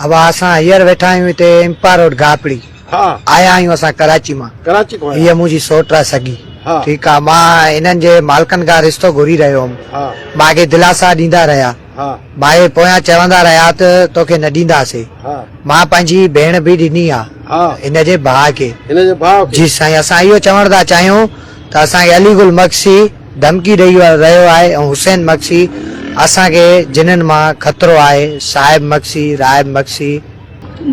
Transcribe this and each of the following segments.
ابا اسان هينئر ويٺا آهيون هتي امپائر روڊ گاهپڙي آيا آهيون اسان ڪراچي مان ڪراچي کان هيء منهنجي سوٽ آهي سڳي ٺيڪ آ مان انهن جي مالڪن کان رشتو گهري رهيو هوم مان کي دلاسا ڏيندا رهيا مان کي پويان چوندا رهيا ته توکي نه ڏينداسي مان پنهنجي ڀيڻ به ڏني آ هن جي ڀاء کي هن جي ڀاء کي جي سائين اسان اهو چوڻ ٿا چاهيون ته اسان کي علي گل مگسي ڌمڪي ڏئي رهيو آهي ۽ حسين مگسي اسان کي جنن مان خطرو آهي صاحب مگسي راحب مگسي.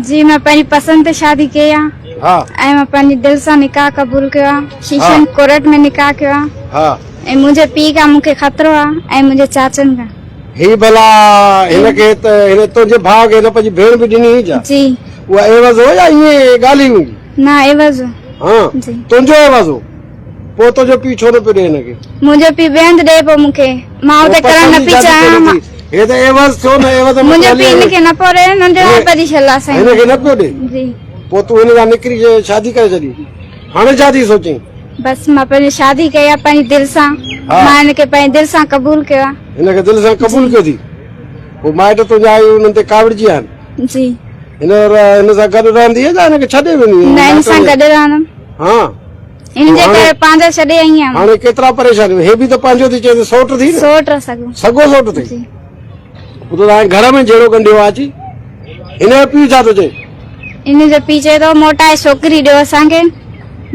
جي مان پنهنجي پسند تي شادي ڪئي آ ۽ مان پنهنجي دل سان نڪاح قبول ڪيو آ شيشن ڪورٽ ۾ نڪاح ڪيو آ ۽ منهنجي پيء کان مون کي خطرو آ ۽ منهنجي چاچن کان. هي ڀلا هن کي ته هن تنهنجي ڀاء کي هن پنهنجي ڀيڻ به ڏني هئي ڇا؟ جي. اها عيوض هو يا ائين ڳالهه ئي هوندي؟ نه عيوض هو. ها جي. تنهنجو عيوض هو؟ پوء تنهنجو پيء ڇو نه پيو ڏئي هن کي؟ منهنجو پيء ٻئي هنڌ ڏئي پيو مون کي. مان اتي ڪرڻ نه پئي چاهيان. مان هي ته عيوض ٿيو نه عيوض ۾ منهنجو پيء هن کي نه پيو ڏئي ننڍڙائپ جي شل آ سائين. هن کي نه پيو ڏئي؟ جي. پوء تون هن سان نڪري شادي ڪري ڇڏي. هاڻي ڇا ٿي سوچين؟ بس مان پنهنجي شادي ڪئي آ پنهنجي دل سان. مان هن کي پنهنجي دل سان قبول ڪيو آ. هن کي دل سان قبول ڪيو ٿي. پوء مائٽ تنهنجا انهن تي ڪاوڙجي ويا آهن؟ جي. هن هن سان گڏ رهندينء يا هن کي ڇڏي ويندينء؟ نه هن سان گڏ رهندم. ها. ان جي ڪري پنهنجا ڇڏي آئي آهيان. هاڻي ڪيترا پريشانيون هي به ته پنهنجو ٿي چئي ته سوٽ ٿي نه. سوٽ سڳو. سڳو سوٽ ٿي. جي. پوء ته هاڻي گهر ۾ جهيڙو ڳنڍيو آ اچي. هن جو پيء ڇا ٿو چئي؟ ان جو پيء چئي ٿو موٽائي ڇوڪري ڏيو اسان کي. هن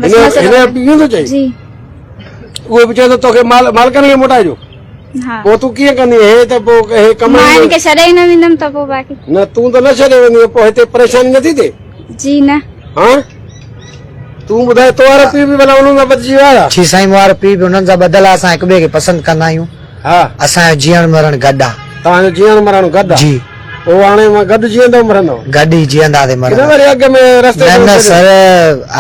هن جو پيء ائين ٿو چئي؟ جي. اهو به چئي ٿو توکي مال مالڪن کي موٽائي ڏيو. ها. پوء تون ڪيئن ڪندين هي ته پوء هي ڪم مان هن کي ڇڏي ئي نه ويندم ته پوء باقي. نه تون ته نه ڇڏي ويندين پوء هتي پريشاني نه ٿي ٿئي؟ جي نه. ها تون ٻڌاء تو وارو پيء به ڀلا انهن سان ٻڌجي ويو آهي ڇا؟ جي سائين مون وارو پيء به انهن سان ٻڌل آهي اسان هڪ ٻئي کي پسند ڪندا آهيون. ها. اسان جو جيئڻ مرڻ گڏ آ. توهان جو جيئڻ مرڻ گڏ آ؟ جي. پوء هاڻي گڏ جيئندؤ مرندؤ؟ گڏ ئي جيئنداسين مرنداسين. نه وري اڳ ۾ رستي نه نه سر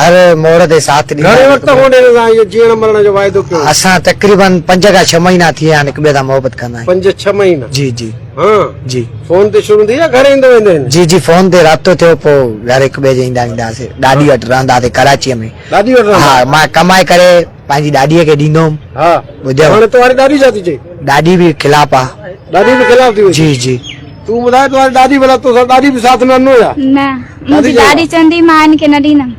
هر موڙ تي ساٿ ڏيندا. گهڻي وقت کان هن سان اهو جيئڻ مرڻ جو واعدو ڪيو؟ اسان تقريبن 5 کان 6 مهينا ٿي ويا آهن هڪ ٻئي سان محبت ڪندا آهيون. 5 6 مهينا؟ جي جي. ها. جي. فون تي شروع ٿي يا گهر ايندو ويندو هين؟ جي جي فون تي رابطو ٿيو پوء گهر هڪ ٻئي جي ايندا ويندا هئاسين. ڏاڏي وٽ رهندا هئاسين ڪراچيء ۾. ڏاڏي وٽ رهندا؟ ها مان ڪمائي ڪري پنهنجي ڏاڏيء کي ڏيندو هوم. ها. ٻڌيو. هاڻي تو واري ڏاڏي ڇا ٿي چئي؟ ڏاڏي به خلاف آ. ڏاڏي به خلاف ٿي وئي؟ جي جي. تون ٻڌاء تو واري ڏاڏي ڀلا تو سان ڏاڏي به ساٿ نه ڏنو ڇا؟ نه منهنجي ڏاڏي چوندي مان هن کي نه ڏيندم.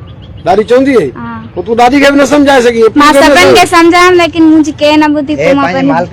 ڏاڏي چوندي هئي؟ ها. پوء تون ڏاڏي کي به نه سمجهائي سگهين؟ مان سڀن کي سمجهايم ليڪن منهنجي ڪنهن نه ٻڌي پوء مان پنهنجي